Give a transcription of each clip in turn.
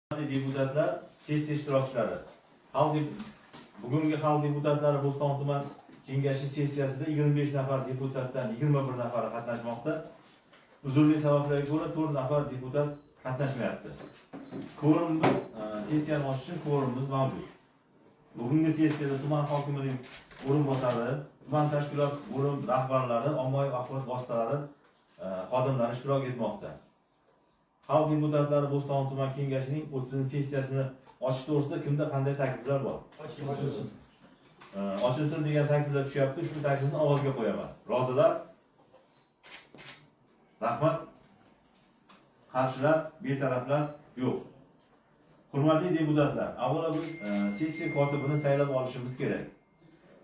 Deputatlar, sessiya ishtirokchilari. Xalq bugungi xalq deputatlari Bo'ston tuman kengashi sessiyasida 25 nafar deputatdan 21 nafari qatnashmoqda. Uzrli sabablarga ko'ra 4 nafar deputat qatnashmayapti. Kvorumimiz, sessiyani ochish uchun kvorumimiz mavjud. Bugungi sessiyada tuman hokimining o'rinbosari, tuman tashkilot bo'lim rahbarlari, ommaviy axborot vositalari xodimlari ishtirok etmoqda. Xalq deputatlari Bo'ston tuman kengashining 30-sessiyasini ochish to'g'risida kimda qanday takliflar bor? Ochilsin degan takliflar tushyapti. Ushbu taklifni ovozga qo'yaman. Rozilar? Rahmat. Qarshilar, betaraflar yo'q. Hurmatli deputatlar, avvalo biz sessiya kotibini saylab olishimiz kerak.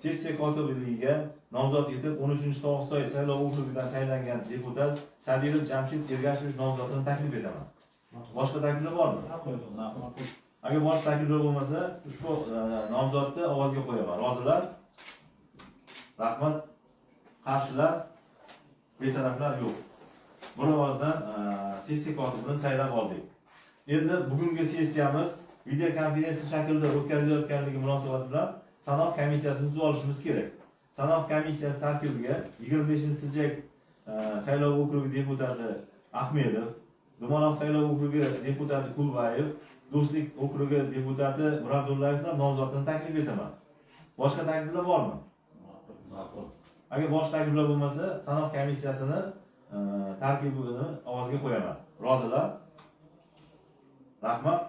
Sessiya kotibligiga nomzod etib 13-Tog'soy saylov okrugidan saylangan deputat Sadirov Jamshid Ergashevich nomzodini taklif etaman. Boshqa takliflar bormi? Agar boshqa takliflar bo'lmasa, ushbu nomzodni ovozga qo'yaman. Rozilar? Rahmat. Qarshilar? Betaraflar yo'q. Bir ovozdan sessiya kotibini saylab oldik. Endi bugungi sessiyamiz videokonferensiya shaklida o'tkazilayotganligi munosabati bilan sanoq komissiyasini tuzib olishimiz kerak. Sanoq komissiyasi tarkibiga 25-Siljak saylov okrugi deputati Ahmedov, Dumaloq saylov okrugi deputati Kulbayev, Do'stlik okrugi deputati Murabdullayevlar nomzodini taklif etaman. Boshqa takliflar bormi? Agar boshqa takliflar bo'lmasa, sanoq komissiyasini tarkibini ovozga qo'yaman. Rozilar? Rahmat.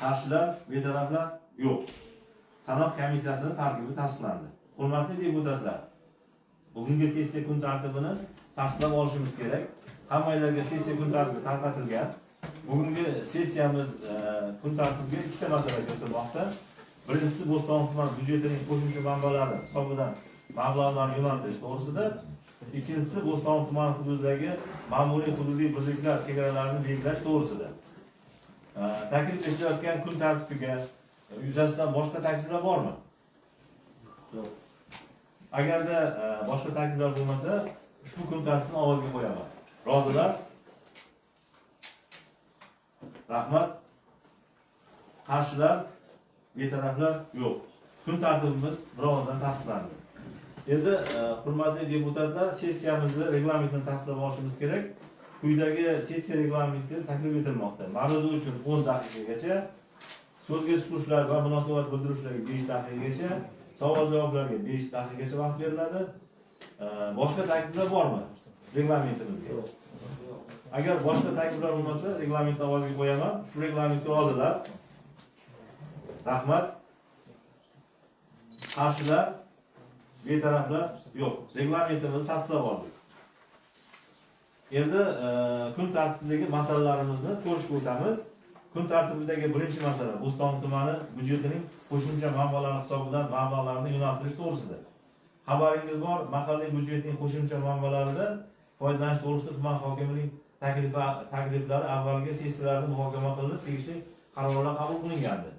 Qarshilar, betaraflar yo'q. Sanoq komissiyasini tarkibi tasdiqlandi. Hurmatli deputatlar, bugungi sessiya kun tartibini tasdiqlab olishimiz kerak. Hammanglarga sessiya kun tartibi tarqatilgan. Bugungi sessiyamiz kun tartibiga ikkita masala kiritilmoqda. Birinchisi Bo'ston tuman byudjetining qo'shimcha manbalari hisobidan mablag'larni yo'naltirish to'g'risida, ikkinchisi Bo'ston tuman hududidagi ma'muriy hududiy birliklar chegaralarini belgilash to'g'risida. Taklif etilayotgan kun tartibiga yuzasidan boshqa takliflar bormi? Yo'q. Agarda boshqa takliflar bo'lmasa, ushbu kun tartibini ovozga qo'yaman. Rozilar? Rahmat. Qarshilar, betaraflar yo'q. Kun tartibimiz bir ovozdan tasdiqlandi. Endi hurmatli deputatlar, sessiyamizni reglamentini tasdiqlab olishimiz kerak. Quyidagi sessiya reglamenti taklif etilmoqda. Ma'ruza uchun 10 daqiqagacha, so'zga chiquvchilar va munosabat bildiruvchilarga 5 daqiqagacha, savol-javoblarga 5 daqiqagacha vaqt beriladi. Boshqa takliflar bormi reglamentimizga? Agar boshqa takliflar bo'lmasa, reglamentni ovozga qo'yaman. Shu reglamentga rozilar? Rahmat. Qarshilar, betaraflar yo'q. Reglamentimizni tasdiqlab oldik. Endi kun tartibidagi masalalarimizni ko'rishga o'tamiz. Kun tartibidagi birinchi masala Bo'ston tumani byudjetining qo'shimcha manbalari hisobidan mablag'larni yo'naltirish to'g'risida. Xabaringiz bor, mahalliy byudjetning qo'shimcha manbalarida foydalanish to'g'risida tuman hokimining takliflari avvalgi sessiyalarda muhokama qilinib, tegishli qarorlar qabul qilingandi.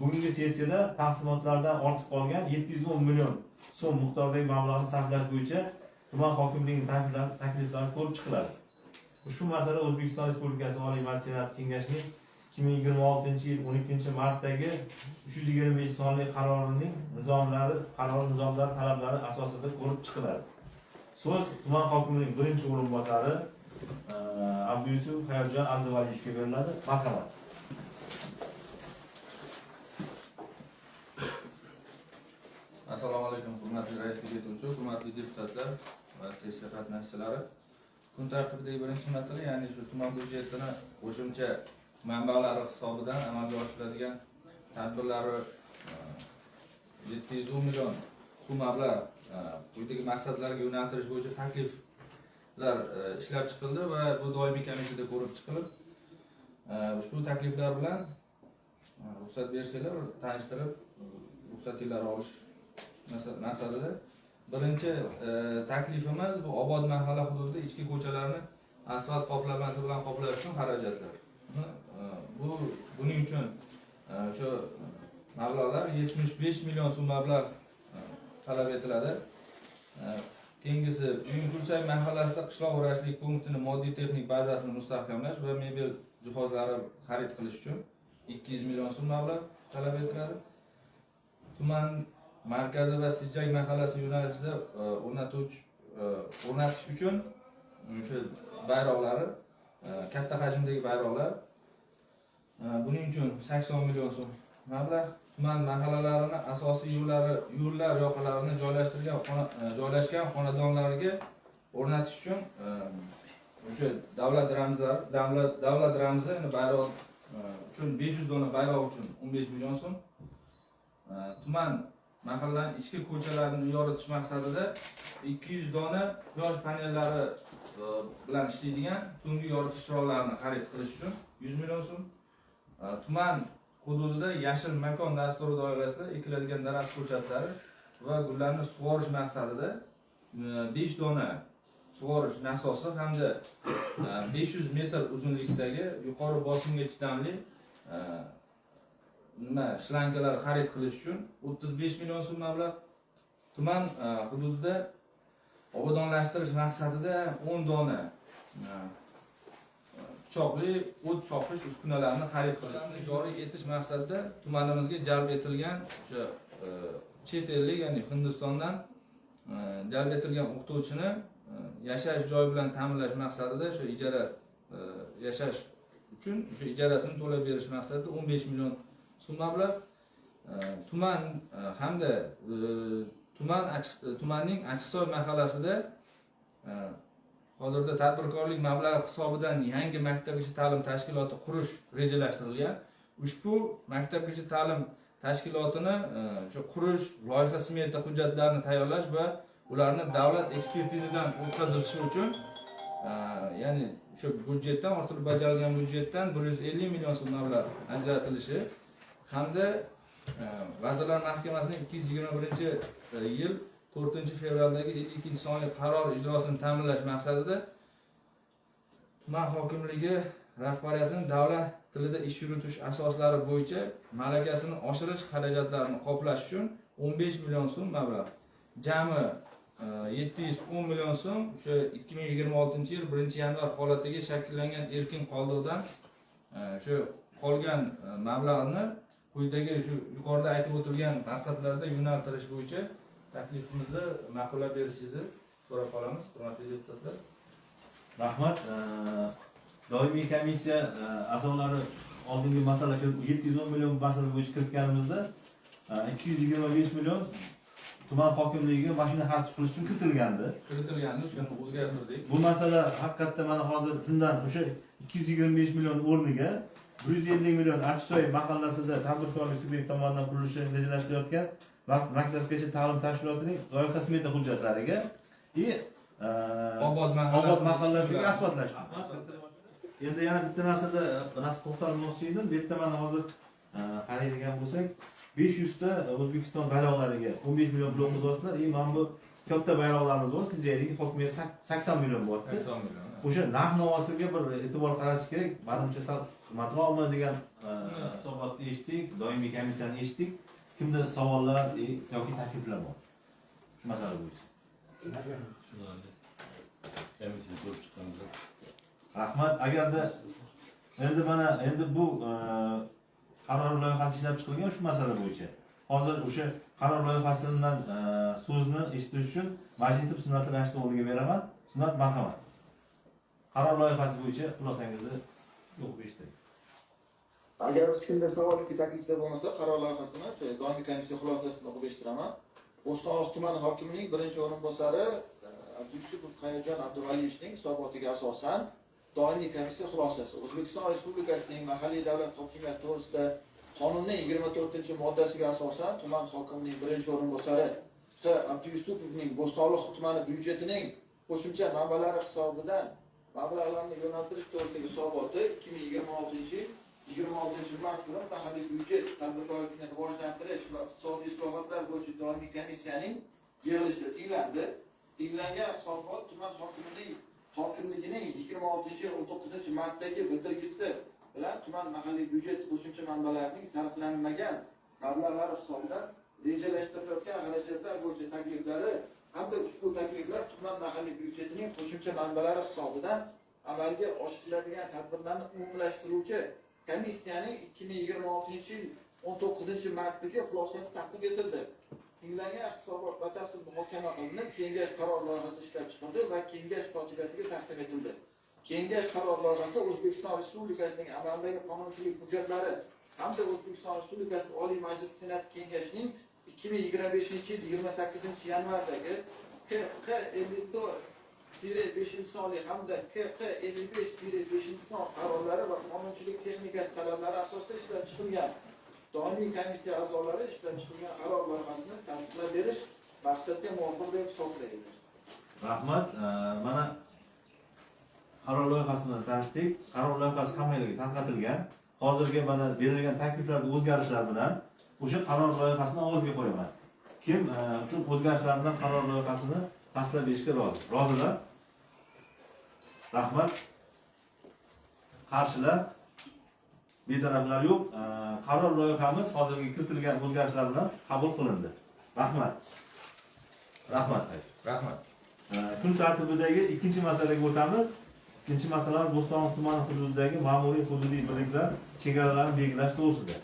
Bugungi sessiyada taqsimotlardan ortib qolgan 710 million so'm miqdoridagi mablag'ni sarflash bo'yicha tuman hokimligining takliflari ko'rib chiqiladi. Ushbu masala O'zbekiston Respublikasi Oliy Majlis Senati Kengashining 2026-yil 12-martdagi 325 sonli qarorining nizomlari, qaror nizomlari talablari asosida ko'rib chiqiladi. So'z tuman hokimining birinchi o'rinbosari Abduyusuf Hayotjon Abduvaliyevga beriladi. Marhamat. Assalomu alaykum, hurmatli raislik etuvchi, hurmatli deputatlar va sessiya qatnashchilari. Kun tartibidagi birinchi masala, ya'ni shu tuman byudjetini qo'shimcha manbalari hisobidan amalga oshiriladigan tadbirlari 710 million so'm mablag' quyidagi maqsadlarga yo'naltirish bo'yicha takliflar ishlab chiqildi va bu doimiy komissiyada ko'rib chiqilib, ushbu takliflar bilan ruxsat bersanglar tanishtirib, ruxsatinglarni olish maqsadida. Birinchi taklifimiz bu obod mahalla hududida ichki ko'chalarni asfalt qoplamasi bilan qoplash uchun xarajatlar. Buning uchun o'sha mablag'lar 75 million so'm mablag' talab etiladi. Keyingisi Buyuk mahallasida qishloq vrachlik punktini moddiy texnik bazasini mustahkamlash va mebel jihozlari xarid qilish uchun 200 million so'm mablag' talab etiladi. Tuman markazi va Sijjak mahallasi yo'nalishida o'rnatish uchun o'sha bayroqlari, katta hajmdagi bayroqlar, buning uchun 80 million so'm mablag'. Tuman mahallalarini asosiy yo'llar yoqalarini joylashgan xonadonlarga o'rnatish uchun o'sha davlat ramzlari, davlat ramzi, ya'ni bayroq uchun 500 dona bayroq uchun 15 million so'm. Tuman mahallaning ichki ko'chalarini yoritish maqsadida 200 dona quyosh panellari bilan ishlaydigan tungi yoritish chiroqlarini xarid qilish uchun 100 million so'm. Tuman hududida yashil makon dasturi doirasida ekiladigan daraxt ko'chatlari va gullarni sug'orish maqsadida 5 dona sug'orish nasosi hamda 500 metr uzunlikdagi yuqori bosimga chidamli nima shlankalar xarid qilish uchun 35 million so'm mablag'. Tuman hududida obodonlashtirish maqsadida 10 dona pichoqli o't chopish uskunalarini xarid qilish joriy etish maqsadida tumanimizga jalb etilgan o'sha chet ellik, ya'ni Hindistondan jalb etilgan o'qituvchini yashash joyi bilan ta'minlash maqsadida shu ijara yashash uchun o'sha ijarasini to'lab berish maqsadida 15 million so'm mablag'. Tuman hamda tumanning Achchiqsoy mahallasida hozirda tadbirkorlik mablag'i hisobidan yangi maktabgacha ta'lim tashkiloti qurish rejalashtirilgan. Ushbu maktabgacha ta'lim tashkilotini o'sha qurish loyiha smeta hujjatlarini tayyorlash va ularni davlat ekspertizadan o'tkazilishi uchun ya'ni o'sha byudjetdan, orttirib bajarilgan byudjetdan 150 million so'm mablag' ajratilishi hamda Vazirlar Mahkamasining 2021 yil 4 fevraldagi 52 sonli qaror ijrosini ta'minlash maqsadida tuman hokimligi rahbariyatining davlat tilida ish yuritish asoslari bo'yicha malakasini oshirish xarajatlarini qoplash uchun 15 million so'm mablag', jami 710 million so'm o'sha 2026 yil 1 yanvar holatiga shakllangan erkin qoldiqdan o'sha qolgan mablag'ni quyidagi shu yuqorida aytib o'tilgan maqsadlarda yo'naltirish bo'yicha taklifimizni ma'qullab berishingizni so'rab qolamiz, hurmatli deputatlar. Rahmat. Doimiy komissiya a'zolari oldingi masala 710 million masala bo'yicha kiritganimizda 225 million tuman hokimligiga mashina xarj qilish uchun kiritilgandi. Kiritilgandi, o'shani o'zgartirdik. Bu masala haqiqatda mana hozir shundan o'sha 225 million o'rniga 150 million Achchiqsoy mahallasida tadbirkorlik subyekt tomonidan qurilishi rejalashtirilayotgan maktabgacha ta'lim tashkilotining loyiha smeta hujjatlariga и Obod Obod mahallasiga mahallasiga asfaltlash uchun. Endi yana bitta narsada to'xtalmoqchi edim. Bu yerda mana hozir qaraydigan bo'lsak, 500 ta O'zbekiston bayroqlariga 15 million pul o'tkazasizlar. И mana bu katta bayroqlarimiz bor. Siz joydagi hokimiyat 80 million bo'lyapti. 80 million. O'sha narx navosiga bir e'tibor qaratish kerak. Manimcha, sal qimmatroqmi degan hisobotni eshitdik, doimiy komissiyani eshitdik. Kimda savollar yoki takliflar bor shu masala bo'yicha? Komissiya ko'rib chiqqanimizda. Rahmat. Agarda endi mana endi bu qaror loyihasi ishlab chiqilgan shu masala bo'yicha. Hozir o'sha qaror loyihasidan so'zni eshitish uchun Majitov Sunnat Rashid o'g'liga beraman. Sunnat, marhamat. Qaror loyihasi bo'yicha xulosangizni o'qib eshittiring. Agar hech kimda savol yoki takliflar bo'lmasa, qaror loyihasini o'sha doimiy komissiya xulosasini o'qib eshittiraman. Bo'stonliq tumani hokimining birinchi o'rinbosari Abduyusupov Hayajon Abduvaliyevichning hisobotiga asosan doimiy komissiya xulosasi. O'zbekiston Respublikasining mahalliy davlat hokimiyati to'g'risida qonunning 24-moddasiga asosan tuman hokimining birinchi o'rinbosari T. Abduyusupovning Bo'stonliq tumani byudjetining qo'shimcha manbalari hisobidan mablag'larni yo'naltirish to'g'risidagi hisoboti 2026 yil 26 mart kuni mahalliy byudjet, tadbirkorlikni rivojlantirish va iqtisodiy islohotlar bo'yicha doimiy komissiyaning yig'ilishida tinglandi. Tinglangan hisobot tuman hokimligining 26 19 martdagi bildirgisi bilan tuman mahalliy byudjet qo'shimcha manbalarining sarflanmagan mablag'lari hisobidan rejalashtirilayotgan xarajatlar bo'yicha takliflari hamda ushbu takliflar tuman mahalliy byudjetining qo'shimcha manbalari hisobidan amalga oshiriladigan tadbirlarni umumlashtiruvchi komissiyaning 2026-yil 19-martdagi xulosasi taqdim etildi. Tinglangan hisobot batafsil muhokama qilinib, kengash qaror loyihasi ishlab chiqildi va kengash kotibiyatiga taqdim etildi. Kengash qaror loyihasi O'zbekiston Respublikasining amaldagi qonunchilik hujjatlari hamda O'zbekiston Respublikasi Oliy Majlisi Senati Kengashining 2025-yil 28-yanvardagi KQ 54-5 sonli hamda KQ 55-5 son qarorlari va qonunchilik texnikasi talablari asosida ishlab chiqilgan. Doimiy komissiya a'zolari ishlab chiqilgan qaror loyihasini tasdiqlab berish maqsadga muvofiq deb hisoblaydi. Rahmat. Mana qaror loyihasi bilan tanishdik. Qaror loyihasi hammanglarga tarqatilgan. Hozirgi mana berilgan takliflarda o'zgarishlar bilan o'sha qaror loyihasini ovozga qo'yaman. Kim shu o'zgarishlar bilan qaror loyihasini tasdiqlab berishga rozi? Rozilar? Rahmat. Qarshilar? Betaraflar yo'q. Qaror loyihamiz hozirgi kiritilgan o'zgarishlar bilan qabul qilindi. Rahmat. Rahmat. Rahmat. Kun tartibidagi ikkinchi masalaga o'tamiz. Ikkinchi masala Bo'stonliq tumani hududidagi ma'muriy hududiy birliklar chegaralarini belgilash to'g'risida.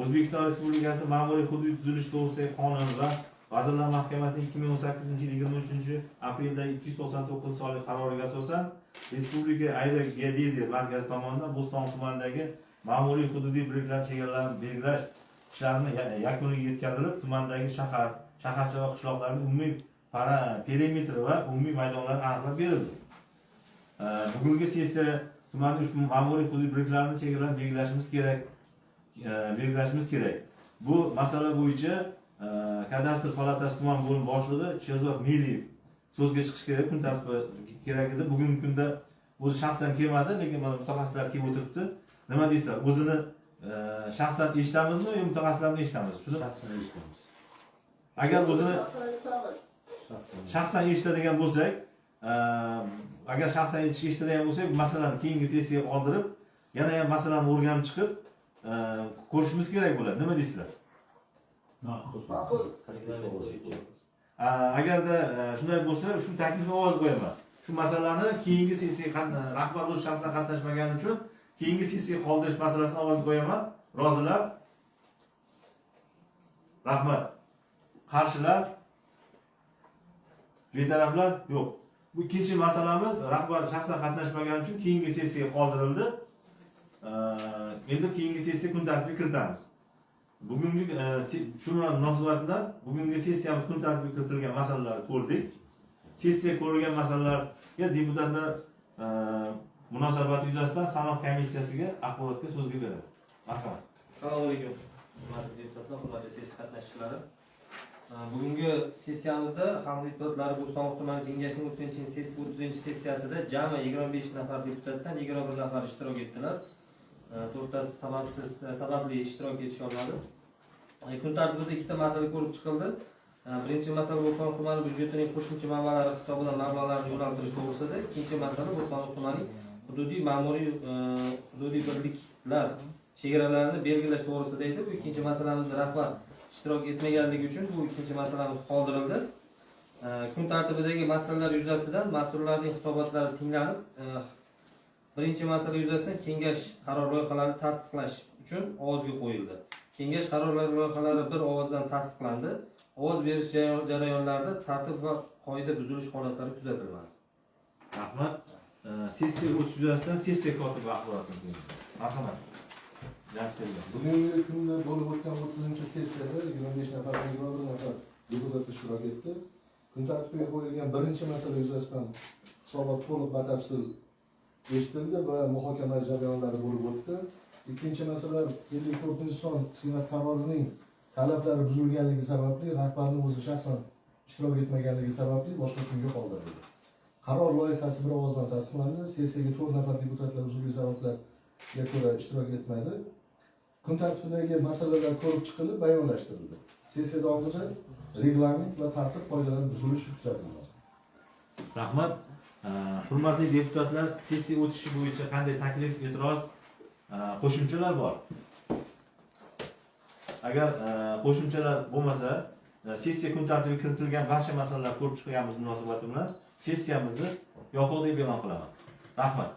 O'zbekiston Respublikasi ma'muriy hududiy tuzilish to'g'risidagi qonun va Vazirlar Mahkamasining 2018-yil 23-apreldagi 299 sonli qaroriga asosan Respublika aerogeodeziya markazi tomonidan Bo'stonliq tumanidagi ma'muriy hududiy birliklar chegaralarini belgilash ishlarini yakuniga yetkazilib, tumandagi shahar, shaharcha va qishloqlarning umumiy perimetri va umumiy maydonlari aniqlab berildi. Bugungi sessiya tumanning ushbu ma'muriy hududiy birliklarini chegaralarini belgilashimiz kerak. Bu masala bo'yicha kadastr palatasi tuman bo'lim boshlig'i Sherzod Meliyev so'zga chiqish kerak, kun tartibi kerak edi. Bugungi kunda o'zi shaxsan kelmadi, lekin mana mutaxassislar kelib o'tiribdi. Nima deysizlar? O'zini shaxsan eshitamizmi yo mutaxassislarni eshitamiz? Shuni Shaxsan eshitamiz. Agar o'zini Shaxsan eshitamiz. Shaxsan. Shaxsan eshitadigan bo'lsak, agar shaxsan eshitadigan bo'lsak, masalani keyingi sessiyaga qoldirib, yana ham masalani o'rganib chiqib, ko'rishimiz kerak bo'ladi. Nima deysizlar? Ma'qul. Ma'qul. Agarda shunday bo'lsa, shu taklifni ovoz qo'yaman. Shu masalani keyingi sessiyaga rahbar o'zi shaxsan qatnashmagani uchun keyingi sessiyaga qoldirish masalasini ovoz qo'yaman. Rozilar? Rahmat. Qarshilar? Betaraflar? Yo'q. Bu ikkinchi masalamiz rahbar shaxsan qatnashmagani uchun keyingi sessiyaga qoldirildi. Endi keyingi sessiya kun tartibiga kiritamiz. Bugungi shu munosabat bilan bugungi sessiyamiz kun tartibiga kiritilgan masalalarni ko'rdik. Sessiya ko'rilgan masalalarga deputatlar munosabati yuzasidan sanoq komissiyasiga axborotga so'zga beradi. Marhamat. Assalomu alaykum, hurmatli deputatlar, hurmatli sessiya qatnashchilari. Bugungi sessiyamizda xalq deputatlari Bo'stonliq tumani kengashining 30-sessiyasida jami 25 nafar deputatdan 21 nafar ishtirok etdilar. To'rttasi sababsiz, sababli ishtirok etisha olmadi. Kun tartibida ikkita masala ko'rib chiqildi. Birinchi masala Bo'stonliq tumani byudjetining qo'shimcha manbalari hisobidan mablag'larni yo'naltirish to'g'risida, ikkinchi masala Bo'stonliq tumanining hududiy ma'muriy hududiy birliklar chegaralarini belgilash to'g'risida edi. Bu ikkinchi masalamizda rahbar ishtirok etmaganligi uchun bu ikkinchi masalamiz qoldirildi. Kun tartibidagi masalalar yuzasidan mas'ullarning hisobotlari tinglanib, birinchi masala yuzasidan kengash qaror loyihalarini tasdiqlash uchun ovozga qo'yildi. Kengash qaror loyihalari bir ovozdan tasdiqlandi. Ovoz berish jarayonlarida tartib va qoida buzilish holatlari kuzatilmadi. Rahmat. Sessiya o'tish yuzasidan sessiya kotibi axborotini tinglaymiz. Marhamat. Jamshid. Bugungi kunda bo'lib o'tgan 30-sessiyada 25 nafar, 21 nafar deputat ishtirok etdi. Kun tartibiga qo'yilgan birinchi masala yuzasidan hisobot to'liq batafsil eshitildi va muhokama jarayonlari bo'lib o'tdi. Ikkinchi masala 54-son Senat qarorining talablari buzilganligi sababli rahbarning o'zi shaxsan ishtirok etmaganligi sababli boshqa kunga qoldirildi. Qaror loyihasi bir ovozdan tasdiqlandi. Sessiyaga 4 nafar deputatlar uzrli sabablarga ko'ra ishtirok etmadi. Kun tartibidagi masalalar ko'rib chiqilib, bayonlashtirildi. Sessiya davomida reglament va tartib qoidalari buzilishi kuzatilmadi. Rahmat. Hurmatli deputatlar, sessiya o'tishi bo'yicha qanday taklif, e'tiroz, qo'shimchalar bor? Agar qo'shimchalar bo'lmasa, sessiya kun tartibiga kiritilgan barcha masalalar ko'rib chiqilganimiz munosabati bilan sessiyamizni yopiq deb e'lon qilaman. Rahmat.